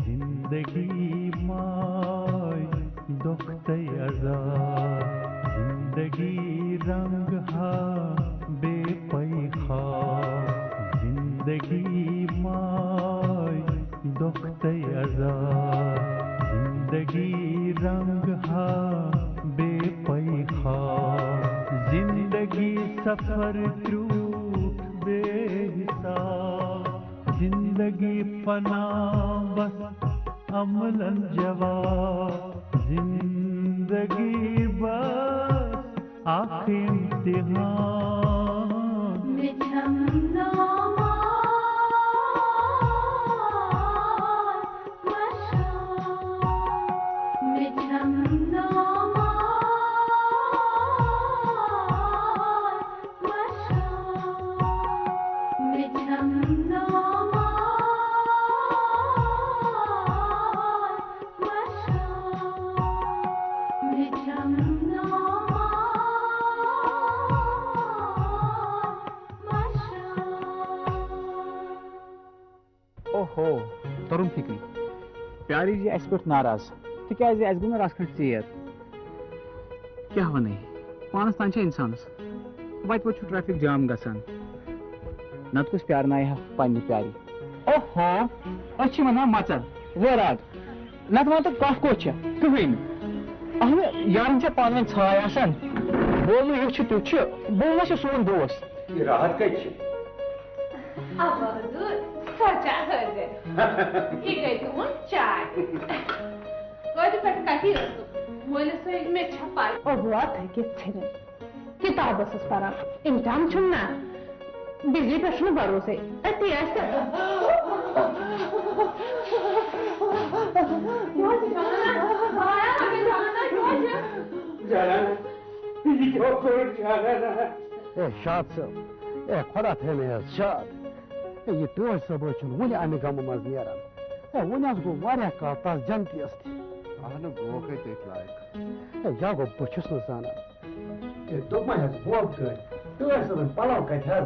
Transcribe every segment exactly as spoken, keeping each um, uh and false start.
زندگی ماے دۄکھ تہٕ عذاب، زندگی رنگ ہا بے پَے خواب، زندگی ماے دۄکھ تہٕ عذاب، زندگی رنگ ہا بے پَے خواب، زندگی سفر تیوٗت بے حساب، زندگی فنا بس عملن جواب، زندگی بس اکھ امتحان۔ مےٚ چھَم نامار مشان، مےٚ چھَم نامار مشان، مےٚ چھَم نامار مشان، مےٚ چھَم نامار مشان۔ اوہو، توٚرُم فِکرِ۔ پیاری جی اَسہِ پٮ۪ٹھ ناراض، تِکیٛازِ اَسہِ گوٚو نہٕ رَژھ کھنٛڈ ژیر۔ کیٛاہ وَنَے؟ پانَس تام چھا اِنسانَس؟ وَتہِ وَتہِ چھُ ٹریفک جام گژھان۔ نَتہٕ کُس پیارنایہِ ہا پنٛنہِ پیارِ؟ اوہو، أسۍ چھِ وَنان مَژَر، وٲر آگ۔ نَتہٕ وَن تہٕ کَتھ کوٚت چھےٚ؟ کٕہٕنۍ نہٕ۔ اَہنہٕ، یارَن چھےٚ پانہٕ ؤنۍ ژھاے آسان۔ بولنہٕ یُتھ چھُ تیُتھ چھُ، بولنَس چھُ سون دوس۔ یہِ راحت کَتہِ چھِ؟ اَوا حضوٗر، سۄ چھےٚ حٲضِر۔ یہِ گٔے تُہُنٛد چاے۔ کٲلۍ پٮ۪ٹھ کَتہِ ٲسٕکھ؟ مٲلِس سۭتۍ مےٚ چھےٚ پَے۔ اوٚبوا تھٔکِتھ ژھیٚنِم۔ کِتاب ٲسٕس پَران۔ اِمتحان چھُم نا۔ بجلی پٮ۪ٹھ چھُنہٕ بھروسے۔ أتی آسہِ۔ جانان، یہِ کیٛاہ کوٚر جانان؟ اے شاد صٲب، اے خۄدا تھٲینَے حظ شاد۔ اے، یہِ ٹٲٹھۍ صٲب حظ چھُنہٕ وُنہِ اَمہِ غمہٕ منٛز نیران۔ اے، وُنہِ حظ گوٚو واریاہ کال تَس جنتیَس تہِ۔ اَہنُو، گوٚو کَتہِ تٔتھۍ لایق؟ اے، یا گوٚو بہٕ چھُس نہٕ زانان۔ اے، دوٚپمَے حظ، بوب ٹٲٹھۍ، ٹٲٹھۍ صٲبٕنۍ پَلو کَتہِ حظ؟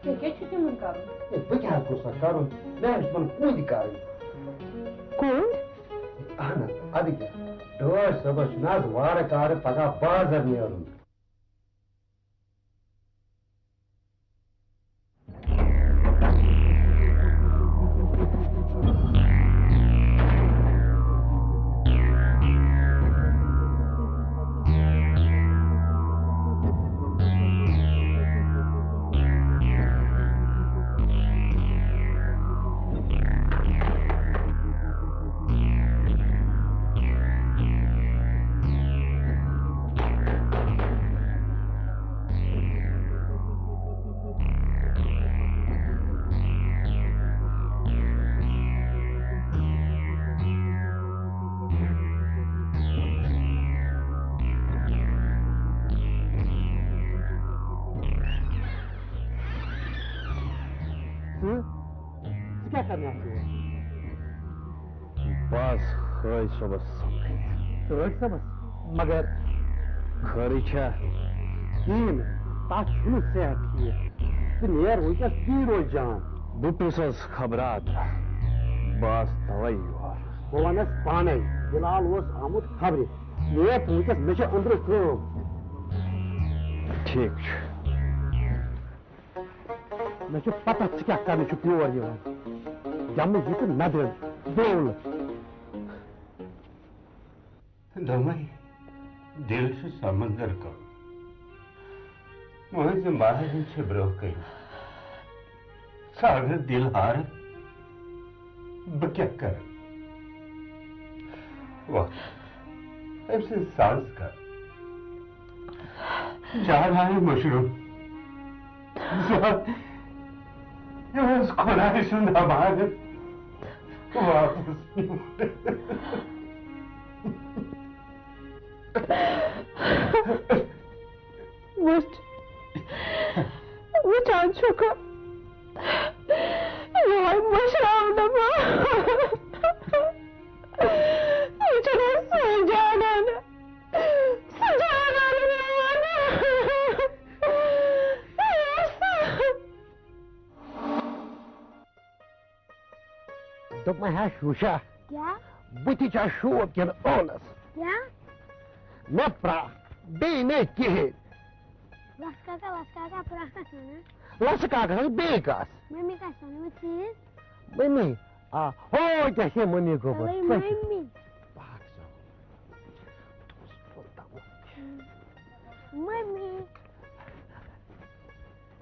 ژےٚ کیٛاہ چھُے تِمَن کَرُن؟ اے، بہٕ کیٛاہ حظ گوٚژھ سا کَرُن؟ مےٚ حظ چھِ تِمَن کوٗنٛدۍ کَرٕنۍ۔ کوٗنٛدۍ؟ اَہَن حظ، اَدٕ کیٛاہ؟ ٹٲٹھۍ صٲبَس چھُنہٕ حظ وارٕ کارٕ پَگاہ بازر نیرُن۔ ژٕ، ژٕ کیٛاہ کرنہِ آکھ یور؟ بہٕ حظ ہٲوۍ صٲبَس سمکھٕنۍ۔ ٹٲٹھۍ صٲبَس؟ مگر خٲرٕے چھا؟ کِہیٖنۍ نہٕ، تَس چھُنہٕ صحت ٹھیٖک۔ ژٕ نیر وٕنکیٚس، تی روزِ جان۔ بہٕ پیوٚس حظ خبرات، بہٕ آس تَوَے یور۔ بہٕ وَنَس پانَے، بِلال اوس آمُت خبرِ۔ نیر ژٕ وٕنکیٚس، مےٚ چھِ أنٛدرٕ کٲم۔ ٹھیٖک چھُ۔ مےٚ چھُ پتہ ژٕ کیٛاہ کرنہِ چھُکھ یور یِوان۔ دِمہٕ یہِ تہٕ نہ دِمہٕ، بولہٕ۔ دوٚپمَے، دِل چھُ سمندر کم۔ مٲنٛزِ ماہرِنۍ چھِ برٛونٛہہ کَنہِ۔ ژٕ اگر دِل ہارٕ، بہٕ کیٛاہ کرٕ؟ وۄتھ، أمۍ سٕنٛز ساز کر۔ جان آیہِ مٔشرُن۔ زِ یہِ اوس خۄداے سُنٛد امانت واپس نیُن۔ وٕچھ، وٕچھان چھُکھٕ، یِہوٚے مٔشراونہٕ ما۔ یہِ ہا شوٗشا، کیٛاہ؟ بہٕ تہِ چھا شوٗب کِنہٕ ٲلَس؟ کیٛاہ؟ مےٚ پرٛاہ، بیٚیہِ نہٕ کِہیٖنۍ۔ لَس کاکا، لَس کاکا، پرٛاہ کَس وَنان؟ لَسہٕ کاکَس بیٚیہِ کَس؟ مٔمی کَس وَنان؟ مےٚ چیٖز؟ مٔمی؟ آ، ہو، کیٛاہ چھے مٔمی گوٚبُر؟ اوے مٔمی۔ پاک سا۔ مٔمی۔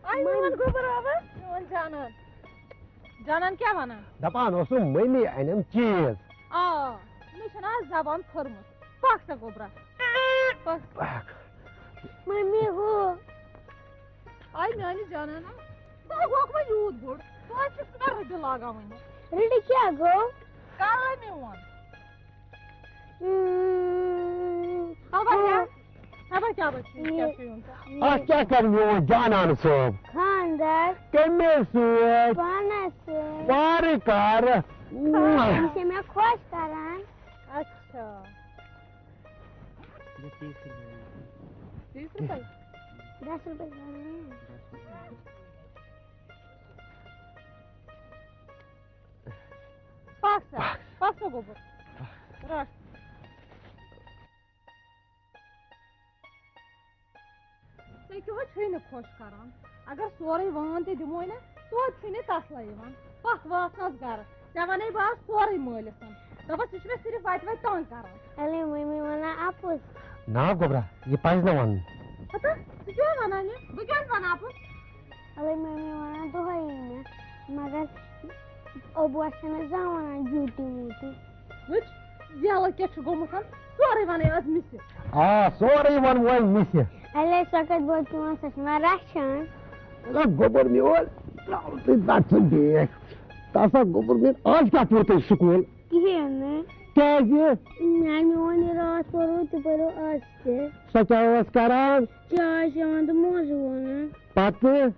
آے میون گوٚبُر آوا؟ میون جانان۔ جانان کیٛاہ وَنان؟ دَپان اوسُم، مٔمی اَنٮ۪م چیٖز۔ آ، مےٚ چھَنہٕ آز زبان پھٔرمٕژ۔ پَکھ سا گوٚبرا۔ پَکھ۔ پَکھ۔ مٔمی ہُہ۔ آے میٛانہِ جانانا، ژٕ ہا گوٚکھ وۄنۍ یوٗت بوٚڑ۔ توتہِ چھُکھ ژٕ مےٚ رٕڈِ لاگان وۄنۍ۔ رٕڈِ کیٛاہ گوٚو؟ کَلہٕ میون۔ اۭں۔ خبر کیٛاہ؟ خبر کیٛاہ بَچہِ، یہِ کیٛاہ چھُ یِوان ژےٚ؟ اَتھ کیٛاہ کَرِ میون جانان صٲب؟ خانٛدر۔ کٔمِس سۭتۍ؟ پانَس سۭتۍ۔ وارٕ کارٕ۔ یہِ چھِ مےٚ خۄش کَران۔ اچھا۔ بیٚیہِ تیٖس رۄپیہِ۔ تیٖس رۄپیہِ؟ دَہ رۄپیہِ کَران۔ پَکھ سا، پَکھ سا گوٚبُر۔ رَٹھ۔ ژےٚ کیٛاہ چھُے نہٕ خۄش کَران؟ اگر سورُے وان تہِ دِموے نہ، توتہِ چھُے نہٕ تَسلا یِوان۔ پَکھ واپس گَرٕ۔ ژےٚ وَنے بہٕ آز سورُے مٲلِس۔ دَپَس، یہِ چھُ مےٚ صرف وَتہِ وَتہِ تنٛگ کَران۔ اَلے مٔمی وَنان اَپُز۔ نا گوٚبرا، یہِ پَزِ نہٕ وَنُن۔ ہتا، ژٕ کیٛاہ وَنان یہِ؟ بہٕ کیٛازِ وَنہٕ اَپُز؟ اَلے مٔمی وَنان دۄہَے یی مےٚ، مگر اوبوس چھَنہٕ زانٛہہ وَنان جوٗٹی موٗٹی۔ وٕچھ، یَلہٕ کیٛاہ چھُ گوٚمُت، سورُے وَنَے آز مِسہِ۔ آ، سورُے وَنہٕ وۄنۍ مِسہِ۔ اَلے سۄ کَتہِ بوزِ چون، سۄ چھِ مےٚ رَچھان۔ اَلے گوٚبُر میون، ترٛاو ژٕ ژَٹھ ژٕ بیگ۔ تَسا گوٚبُر میون، آز کیٛاہ پوٚر تۄہہِ سکوٗل؟ کِہیٖنۍ نہٕ۔ کیٛازِ؟ نہ، میون یہِ راتھ پوٚروٕ تہِ پوٚروٕ آز تہِ۔ سۄ کیٛاہ ٲس کَران؟ چاے چٮ۪وان تہٕ موزٕ وونان۔ پَتہٕ؟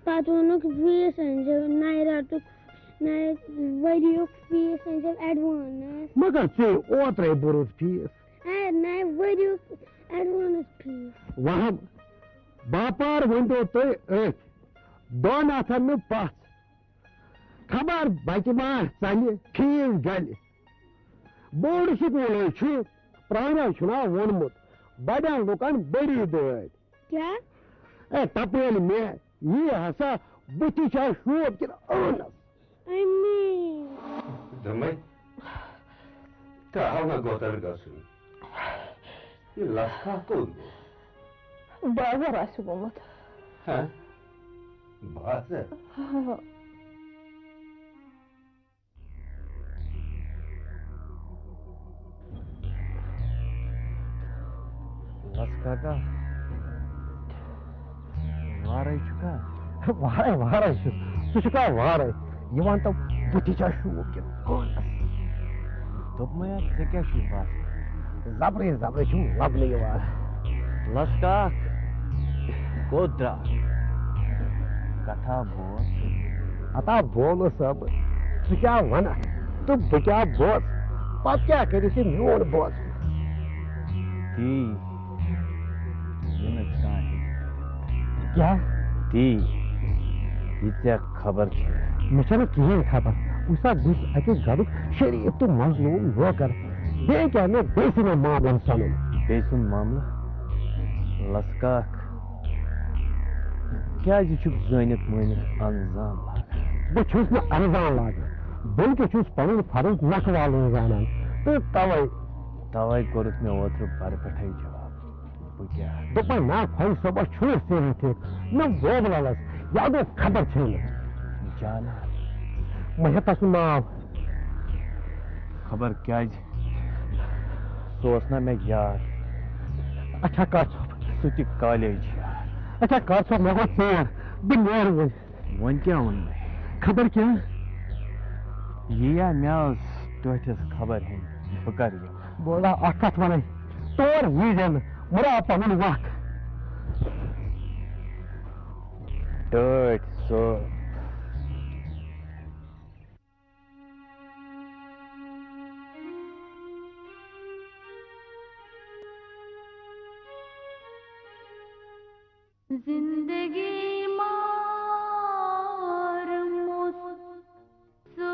پَتہٕ ووٚنُکھ، فیٖس أنۍزیو، نَیہِ رٮ۪تُک، نَیہِ ؤریُک فیٖس أنۍزیو advance۔ مگر ژےٚ اوترَے بوٚرُتھ فیٖس۔ اے، نَیہِ ؤریُک advance فیٖس۔ وَہَم، باپار ؤنۍتو تُہۍ أتھۍ دۄن اَتھَن نہٕ پَژھ۔ خبر بَچہِ ما ژَلہِ، فیٖس گَلہِ۔ بوٚڑ سکوٗلٕے چھُ، پرٛانیو چھُنا ووٚنمُت، بَڑٮ۪ن لُکَن بٔڑی دٲدۍ۔ کیٛاہ؟ اے، تَپٲرۍ مےٚ یی ہسا بُتھِ چھا شوٗب کِنہٕ ٲنَس؟ اَمی۔ دوٚپمَے، ترٛاو نہ گۄتَر گژھُن۔ یہِ لَسہٕ کاک کوٚت گوٚو؟ بازر آسہِ گوٚمُت۔ ہہ؟ بازر؟ ہہ۔ لَسہٕ کاکا، وارَے چھُکھا؟ وارَے، وارَے چھُس۔ ژٕ چھُکھا وارَے؟ یہِ وَن تو، بُتھِ چھا شوٗب کِنہٕ ٲنَس؟ دوٚپمَے ہا، ژےٚ کیٛاہ چھُے باسان؟ زَبرٕے زَبرٕے چھُم لَبنہٕ یِوان۔ لَسہٕ کاک، کوٚت درٛاو؟ کَتھا بوز۔ ہتا بولہٕ صٲب، ژٕ کیٛاہ وَنَکھ تہٕ بہٕ کیٛاہ بوزٕ؟ پَتہٕ کیٛاہ کَرِ ژےٚ میون بوزُن؟ تی، یہِ نہٕ کانٛہہ۔ کیٛاہ؟ تی، یہِ ژےٚ خبر چھِ۔ مےٚ چھَنہٕ کِہیٖنۍ خبر۔ وٕچھ سا، بہٕ چھُس اَکہِ گَرُک شریٖف تہٕ مظلوٗم نوکر۔ بیٚیہِ کیٛاہ، مےٚ بیٚیہِ سٕنٛدٮ۪ن معاملَن سَنُن۔ بیٚیہِ سُنٛد معاملہٕ؟ لَسہٕ کاک، کیٛازِ چھُکھ زٲنِتھ مٲنِتھ اَنزان لاگان؟ بہٕ چھُس نہٕ اَنزان لاگان، بلکہِ چھُس پَنُن فرض نَکھٕ والُن زانان۔ تہٕ تَوَے۔ تَوَے کوٚرُتھ مےٚ اوترٕ بَرٕ پٮ۪ٹھَے جواب۔ بہٕ کیٛاہ؟ دوٚپمَے نا، خۄجہِ صٲبَس چھُنہٕ صحت ٹھیٖک، نہ بوبلَلَس، یا گوٚو خبر چھے نہٕ۔ جانان۔ مےٚ ہیٚتھ تَسُنٛد ناو۔ خبر کیٛازِ؟ سُہ اوس نا مےٚ یار۔ اچھا کر ژھۄپ۔ سُہ تہِ کالیج یار۔ اچھا کر ژھۄپ، مےٚ گوٚو ژیر، بہٕ نیرٕ وۄنۍ۔ وۄنۍ کیٛاہ ووٚن مےٚ؟ خبر کیٛاہ؟ یی یا مےٚ ٲس ٹٲٹھِس خبر ہیٚنۍ، بہٕ کَرٕ یِمہٕ۔ بولا، اَکھ کَتھ وَنَے، تور ییٖزٮ۪نہٕ، مُرا پَنُن وَکھ۔ ٹٲٹھۍ صٲب۔ زندگی مار مُت سو۔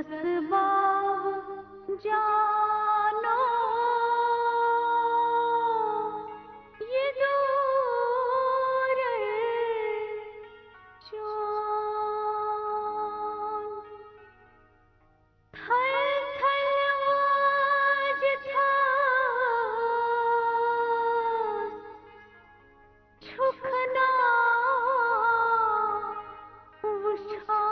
رسوا جانو یہ دور چون۔ تھل تھل واج تھاس چھُکھ نا وُچھان۔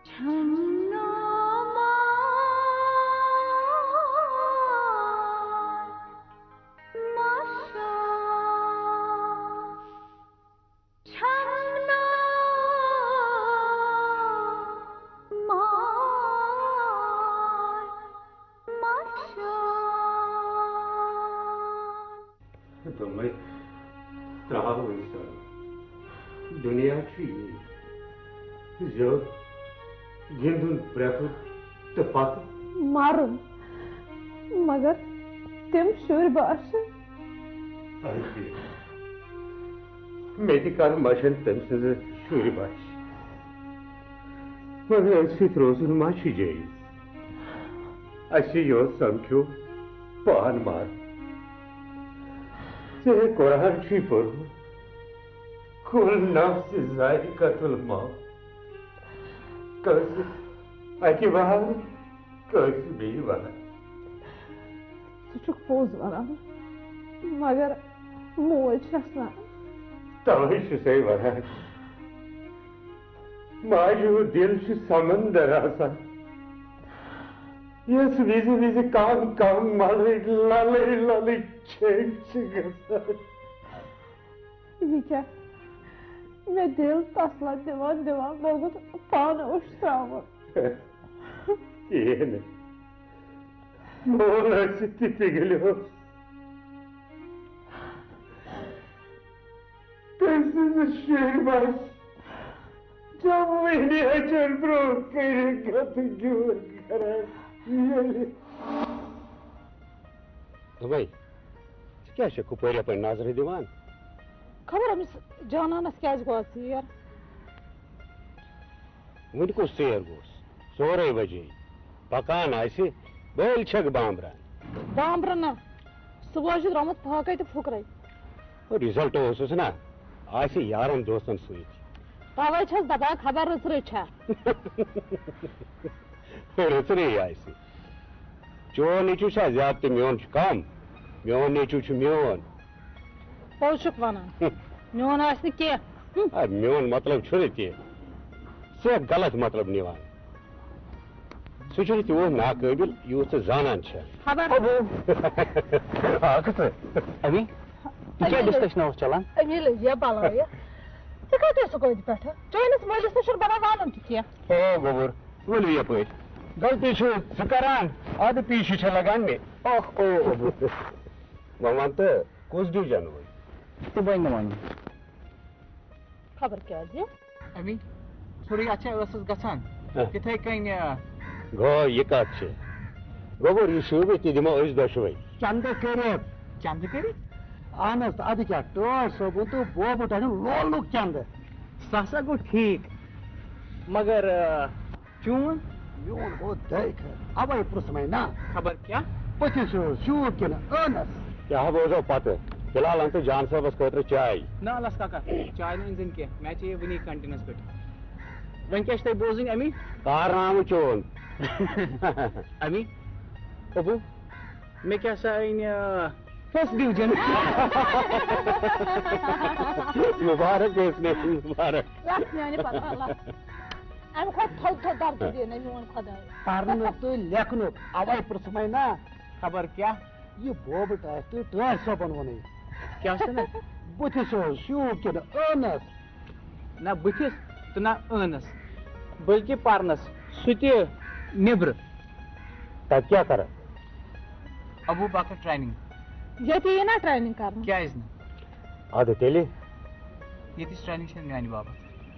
چھَم نا ماے ماشا۔ چھَم نا ماے ماشا۔ دوٚپمَے، ترٛاو وٕنہِ سٲرٕے۔ دُنیا چھُ یی۔ زیوٗٹھ گِنٛدُن، پرٛٮ۪تھُن تہٕ پَتہٕ۔ مَرُن۔ مگر تِم شُرۍ باسہِ۔ اَدٕ کیٛاہ؟ مےٚ تہِ کَر مَشَن تٔمۍ سٕنٛزٕ شُرۍ باسہِ۔ مگر أتھۍ سۭتۍ روزُن ما چھُ جٲیِز؟ اَسہِ یوت سَمکھیو پان مارُن۔ ژےٚ ہے قرآن چھُے پوٚرمُت، "کُلُّ نفسٍ ذائقۃ الموت"۔ کٲنٛسہِ اَکہِ وَہرٕ، کٲنٛسہِ بیٚیہِ وَہرٕ۔ ژٕ چھُکھ پوٚز وَنان، مگر موج چھَس نہٕ۔ تَوَے چھُسَے وَنان، ماجہِ ہُنٛد دِل چھُ سمندر آسان، یَس وِزِ وِزِ کم کم ملٕے للٕے للٕے چھٔکۍ چھِ گژھان۔ یہِ کیٛاہ؟ مےٚ دِل تسلا دِوان دِوان لوگُت پانہٕ وُشراوُن۔ کِہیٖنۍ نہٕ۔ مول ٲسِتھ تہِ پِگلیوس۔ تٔمۍ سٕنٛزٕ شُرۍ بچہِ جوٲنی أچھن برٛونٛہہ کٔنۍ کتھٕ گیُر کران۔ ییٚلہِ دوٚپمَے، ژٕ کیٛاہ چھَکھ ہُپٲرۍ یَپٲرۍ نظرٕ دِوان؟ خبر أمِس جانانَس کیٛازِ گوٚو ژیر؟ وُنہِ کُس ژیر گوس؟ ژورے بجے۔ پکان آسہِ، بٔلۍ چھکھ بامبران۔ بامبرنہ؟ صبحٲے چھُ درٛامُت پھاکَے تہٕ پھُکرَے۔ او، رِزلٹ اوسُس نا، آسہِ یارن دوستن سۭتۍ۔ توے چھَس دپان، خبر رٕژرٕے چھا۔ رٕژرٕے آسہِ۔ چون نیٚچوٗ چھا زیادٕ تہٕ میون چھُ کم؟ میون نیٚچوٗ چھُ میون۔ پوٚز چھُکھ ونان۔ میون آسہِ نہٕ کینٛہہ۔ ہُم۔ آ، میون مطلب چھُنہٕ تہِ۔ ژٕ ہیٚکھ غلط مطلب نِوان۔ سُہ چھُنہٕ تیوٗت ناقٲبِل، یوٗت ژٕ زانان چھےٚ۔ خبر۔ آ، کٕژٕ؟ امی، یہِ کیٛاہ ڈسکشن اوس چلان؟ امی لٔج یا بلایا۔ ژٕ کتہِ ٲسٕکھ ٲدِ پٮ۪ٹھٕ؟ چٲنِس مٲلِس نہ چھُنہٕ بنان ونُن تہِ کینٛہہ۔ او گوٚبُر، ؤلِو یپٲرۍ۔ غلطی چھُ ژٕ کران، ادٕ پیٖشہِ چھےٚ لگان مےٚ۔ اکھ او۔ وۄنۍ وَن تہٕ، کُس ڈوٗجن وول؟ تہِ بَنہِ نہٕ وۄنۍ۔ خبر کیٛازِ؟ امی، ژھوٚرُے اَتھ چھا ٲسَس گژھان؟ ہہ۔ تِتھَے کٔنۍ، آ۔ گوٚو، یہِ کَتھ چھِ؟ گوٚبُر، یہِ شوٗبہِ، تہِ دِمو أسۍ دۄشوَے۔ چندٕ کٔرِتھ۔ چندٕ کٔرِتھ؟ اہن حظ، تہٕ اَدٕ کیٛاہ، ٹٲٹھ صٲبُن تہٕ بوبہٕ ٹٲٹھُن لولُک چندٕ۔ سُہ ہسا گوٚو ٹھیٖک، مگر، آ، چون؟ میون گوٚو دَے خٲر، اَوَے پرٛژھمَے نا۔ خبر کیٛاہ؟ بٕتھِس اوس شوٗب کِنہٕ ٲنَس؟ کیٛاہ بوزو پَتہٕ؟ فِلحال اَن تہٕ جان صٲبَس خٲطرٕ چاے۔ نہ لَس کاکا، چاے نہٕ أنۍ زَن کینٛہہ، مےٚ چیٚیہِ وٕنی کَنٹِنَس پٮ۪ٹھ۔ وۄنۍ کیٛاہ چھِ تۄہہِ بوزٕنۍ اَمی؟ کارنامہٕ چون۔ اَمی؟ ابوٗ؟ مےٚ کیٛاہ سا أنۍ، آ، first division۔ مُبارک گٔژھ مےٚ، مُبارک۔ رَٹھ میٛانہِ پَتہٕ، اللہ۔ اَمہِ کھۄتہٕ تھوٚد تھوٚد درجہٕ دِیہِ نہ میون خۄداے۔ پَرنُک تہٕ لیکھنُک، اَوَے پرٛژھمَے نا۔ خبر کیٛاہ؟ یہِ بوبہٕ ٹاٹھ تہٕ ٹٲٹھۍ صٲبَن ووٚنُے۔ کیٛاہ چھُ نہٕ؟ بٕتھِس اوس شوٗب کِنہٕ ٲنَس؟ نہ بٕتھِس تہٕ نہ ٲنَس، بلکہِ پَرنَس، سُہ تہِ نیٚبرٕ۔ تَتہِ کیٛاہ کَرَکھ؟ ابوٗ بکر ٹریننگ۔ ییٚتہِ یی نا ٹریننگ کرنہٕ؟ کیٛازِ نہٕ؟ اَدٕ تیٚلہِ؟ ییٚتِچ ٹریننگ چھےٚ میٛانہِ باپتھ۔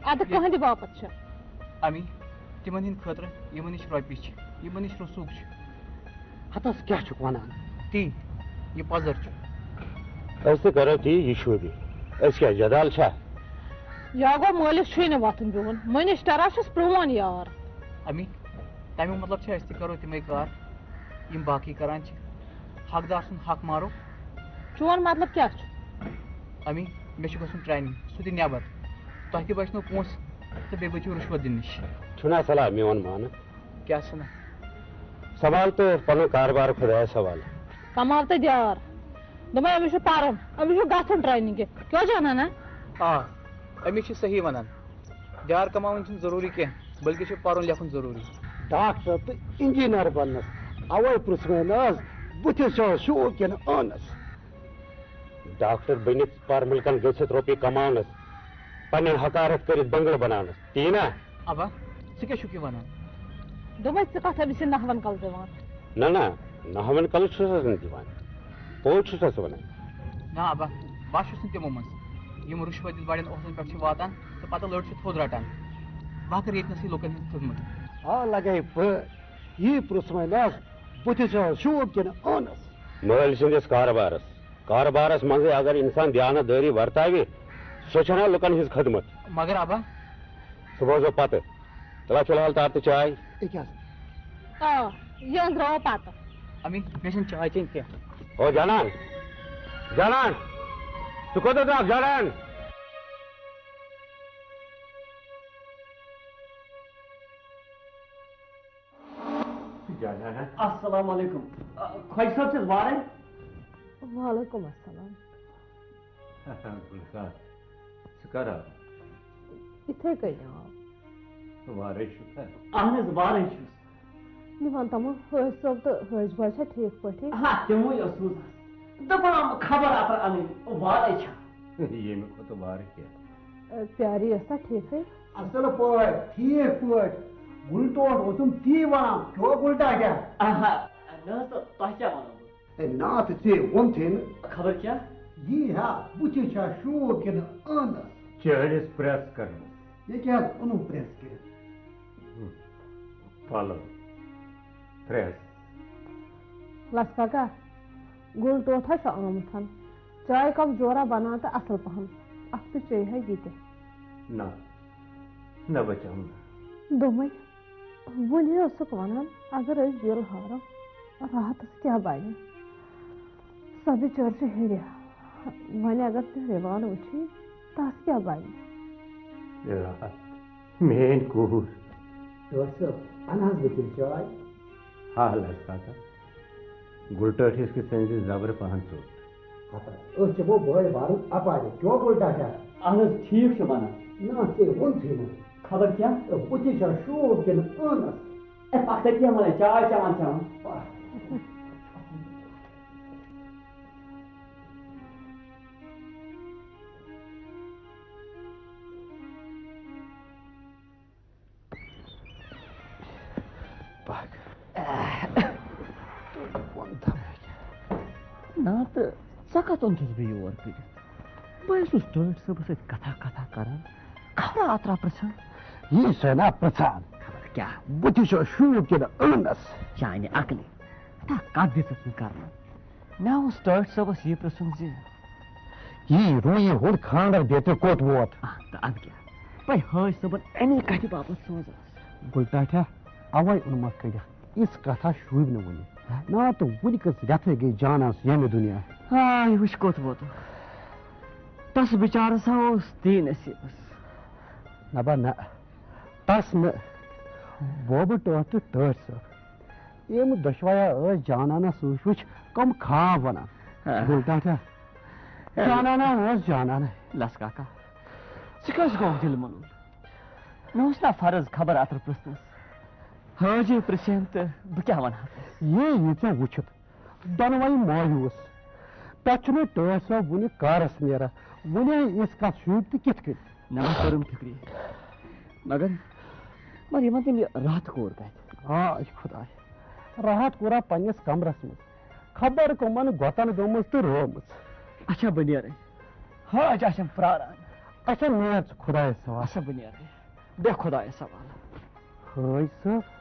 اَدٕ کٕہٕنٛدِ باپتھ چھےٚ؟ اَمی، تِمن ہٕنٛدِ خٲطرٕ، یِمن نِش رۄپیہِ چھِ، یِمن نِش رسوٗخ چھُ۔ ہتس کیٛاہ چھُکھ وَنان؟ تی، یہِ پَزر چھُ۔ أسۍ تہِ کرو تی، یہِ شوٗبہِ۔ أسۍ کیٛاہ جدال چھا؟ یا گوٚو مٲلِس چھُے نہٕ وۄتھُن بِہُن، مٔنِشٹرا چھُس پرٛون یار۔ امی، تَمیُک مطلب چھُ أسۍ تہِ کرو تِمے کار یِم باقٕے کران چھِ۔ حقدار سُنٛد حق مارو۔ چون مطلب کیٛاہ چھُ؟ امی، مےٚ چھُ گژھُن ٹریننگ، سُہ تہِ نٮ۪بر۔ تۄہہِ تہِ بچنو پونٛسہٕ تہٕ بیٚیہِ بٔچِو رُشوت دِنہٕ نِش۔ چھُنہ صلاح میون مانُن؟ کیٛاہ چھُنہ؟ سوال تہٕ پنُن کاربار خۄدایس حوالہٕ۔ کماو تہٕ دیار۔ دوٚپمَے أمِس چھُ پَرُن، أمِس چھُ گژھُن ٹرینِنٛگہِ۔ کیٛاہ چھُ اَنان ہا؟ آ، أمِس چھِ صحیح وَنان۔ دیار کماوٕنۍ چھِنہٕ ضروٗری کینٛہہ، بلکہِ چھُ پَرُن لیکھُن ضروٗری۔ ڈاکٹر تہٕ انجینئر بننس اوے پرژھمے نہ حظ، بُتھِس چھا شوٗب کِنہٕ ٲنس؟ ڈاکٹر بٔنِتھ پرملکن گٔژھِتھ رۄپیہِ کماونس، پننٮ۪ن حقارت کٔرِتھ بنگلہٕ بناونس، تی نا؟ ابا، ژٕ کیٛاہ چھُکھ یہِ ونان؟ دوٚپمَے ژٕ کتھ أمِس یہِ نحوَن کل دِوان؟ نہ نہ، نحوَن کل چھُسس نہٕ دِوان، پوٚز چھُسس ونان۔ نہ ابا، بہٕ چھُس نہٕ تِمو منٛز یِم رُشوت دِتھ بڑٮ۪ن عہدن پٮ۪ٹھ چھِ واتان تہٕ پتہٕ لٔڑ چھِ تھوٚد رٹان۔ بہٕ ہا کرٕ ییٚتنَسٕے لُکن ہٕنٛز خدمت۔ آ لگے پٲٹھۍ، یی پرژھ وۄنۍ نہ حظ، بُتھِس چھا شوٗب کِنہٕ ٲنس؟ مٲلۍ سٕنٛدِس کارٕبارس، کارٕبارس منٛزٕے اگر انسان دیانت دٲری ورتاوِ، سۄ چھنا لُکن ہٕنٛز خدمت۔ مگر ابا۔ سُہ بوزو پتہٕ۔ تلا فی الحال تار تہٕ چاے۔ یہِ کیٛاہ حظ؟ آ، یہِ أنٛزراوو پتہٕ۔ امی، مےٚ چھَنہٕ چاے چیٚنۍ کینٛہہ۔ او جانان، جانان، ژٕ کوٚت درٛاکھ جانان؟ جانان۔ السلام علیکم۔ آ، خۄجہِ صٲب چھِس وارَے؟ وعلیکم السلام۔ گُلزار، ژٕ کر آو؟ یِتھَے کٔنۍ آو۔ وارَے چھُکھا؟ اہن حظ، وارَے چھُس۔ یہِ وَن تَمو، حٲج صٲب تہٕ حٲج بوے چھا ٹھیٖک پٲٹھۍ؟ ہا، تِموٕے اوس سوٗزمُت۔ دَپان، خبر اَتر اَنٕنۍ، وارَے چھا؟ ییٚمہِ کھۄتہٕ وارٕ کیٛاہ؟ اے، پیاری ٲسا ٹھیٖکھٕے؟ اَصٕل پٲٹھۍ، ٹھیٖک پٲٹھۍ۔ گُلہٕ ٹوٹھ اوسُم تی وَنان، چوب گُلہٕ ٹاٹھا؟ آہا، نہ حظ، تہٕ تۄہہِ کیٛاہ وَنو بہٕ؟ اے، نا تہٕ ژےٚ ووٚنتھٕے نہٕ۔ خبر کیٛاہ؟ یی ہا، بُتھِ چھا شوٗب کِنہٕ ٲنَس؟ چٲنِس پرٛٮ۪س کَرنَس۔ یہِ کیٛاہ حظ اوٚنُم پرٛٮ۪س کٔرِتھ؟ پَلو۔ پرٛٮ۪س۔ لَس کاکا، گُل ٹوٹھ ہا چھُ آمُت۔ چاے کپ جورا بَناو تہٕ اَصٕل پَہَم۔ اَکھ تہٕ چیٚیہِ ہا یہِ تہِ۔ نہ، نہ بَچاوُن۔ دوٚپمَے، وُنہِ اوسُکھ وَنان، اگر أسۍ دِل ہارو، راحتس کیٛاہ بنہِ؟ سۄ بِچٲر چھِ ہیٚرِ۔ وۄنۍ اگر تہِ رِوان وٕچھی، تس کیٛاہ بنہِ؟ راحت، میٲنۍ کوٗر۔ ٹٲٹھۍ صٲب، اَنہٕ حظ بہٕ تیٚلہِ چاے؟ ہا، لس کاکا، گُلہٕ ٹٲٹھِس کہِ سٕنٛزِ زبرٕ پہن ژوٚٹ۔ ہتا، أسۍ چٮ۪مو بٲے بارُن اپارِ، کیٛو گُلہٕ ٹاٹھا؟ اہن حظ، ٹھیٖک چھُ ونان۔ نہ، ژےٚ ووٚنتھٕے نہٕ۔ خبر کیٛاہ؟ تہٕ بُتھِ چھا شوٗب کِنہٕ ٲنَس؟ اے، پَکھ تَتہِ کیٛاہ وَنان؟ چاے چٮ۪وان چٮ۪وان۔ پَکھ۔ پَکھ۔ نا تہٕ ژےٚ کَتھ اوٚنتھُس بہٕ یور کٔرِتھ؟ بہٕ ہے چھُس ٹٲٹھۍ صٲبَس سۭتۍ کَتھا کَتھا کَران۔ خبرا اَترا پرٛژھان۔ یی چھُسَے نا پرٛژھان۔ خبر کیٛاہ؟ بُتھِ چھا شوٗب کِنہٕ ٲنَس؟ چانہِ عقلہِ۔ تَتھ کَتھ دِژٕتھ نہٕ کَرنہٕ؟ مےٚ اوس ٹٲٹھۍ صٲبَس یہِ پرٛژھُن زِ یی روٗحی ہُنٛد خانٛدر بیترِ کوٚت ووت؟ آ، تہٕ اَدٕ کیٛاہ؟ بہٕ حٲج صٲبَن اَمی کَتھِ باپَتھ سوزہَس۔ گُلہٕ ٹاٹھا، اَوَے اوٚنمَکھ کٔڑِتھ۔ یِژھ کَتھا شوٗبہِ نہٕ وُنہِ۔ نا تہٕ وُنہِ کٔژ رٮ۪تھٕے گٔے جانَس ییٚمہِ دُنیا۔ ہاے، وٕچھ کوٚت ووتُم۔ تَس بِچارَس ہا اوس تی نصیٖبَس۔ نہ با نہ، تَس نہٕ۔ بوبہٕ ٹٲٹھ تہٕ ٹٲٹھۍ صٲب۔ یِم دۄشوَے ٲسۍ جانانَس وٕچھ وٕچھ کَم خاب وَنان۔ آ۔ گُلہٕ ٹاٹھا۔ آ۔ جانانا اوس جانانَے۔ لَس کاکا، ژٕ کیٛازِ گوٚوُکھ دِل ملوٗل؟ مےٚ اوس نا فرض خبر اَتر پرٛژھنَس۔ حٲجی پرٛژھِم تہٕ بہٕ کیٛاہ وَنہٕ ہا؟ یی یہِ ژےٚ وٕچھِتھ دۄنوَے مایوٗس۔ پٮ۪ٹھ چھُنہٕ ٹٲٹھۍ صٲب وُنہِ کارَس نیران۔ وُنہِ یِژھ کَتھ شوٗبہِ تہٕ کِتھ کٔنۍ؟ نہ وۄنۍ توٚرُم فِکرِ۔ مگر، مگر یِمَن تٔمۍ یہِ راحت کوٗر کَتہِ؟ آے خۄداے، راحت کوٗرا پنٛنِس کمرَس منٛز۔ خبر کٕمَن گۄتَن گٔمٕژ تہٕ رٲومٕژ۔ اچھا، بہٕ نیرَے۔ حٲج آسٮ۪م پرٛاران۔ اچھا، نیر ژٕ خۄدایَس حوالہٕ۔ اچھا، بہٕ نیرَے۔ بیٚہہ خۄدایَس حوالہٕ۔ حٲج صٲب۔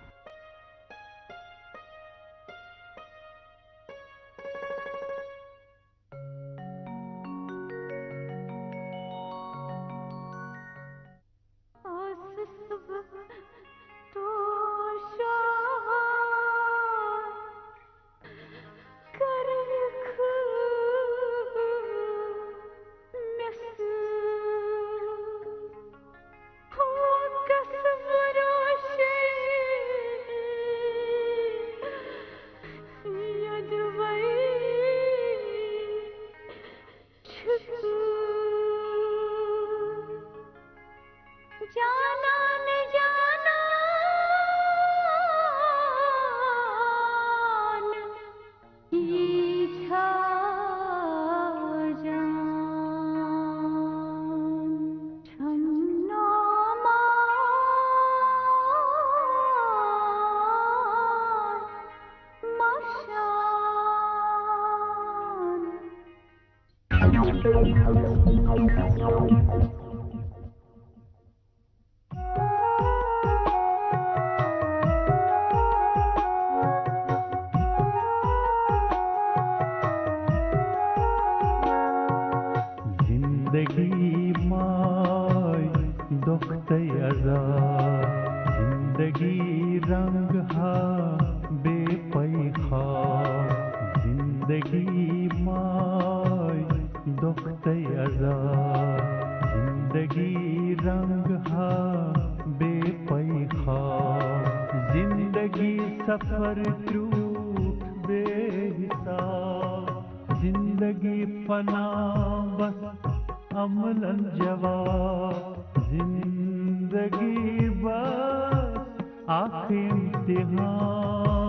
زندگی ماے دۄکھ تہٕ عذاب، زندگی رنگ ہا بے پَے خواب۔ زندگی ماے دۄکھ تہٕ عذاب، زندگی رنگ ہا بے پَے خواب۔ زندگی سفر تیوٗت بے حساب، زندگی فنا بس عملن جواب۔ زندگی بس اکھ امتحان۔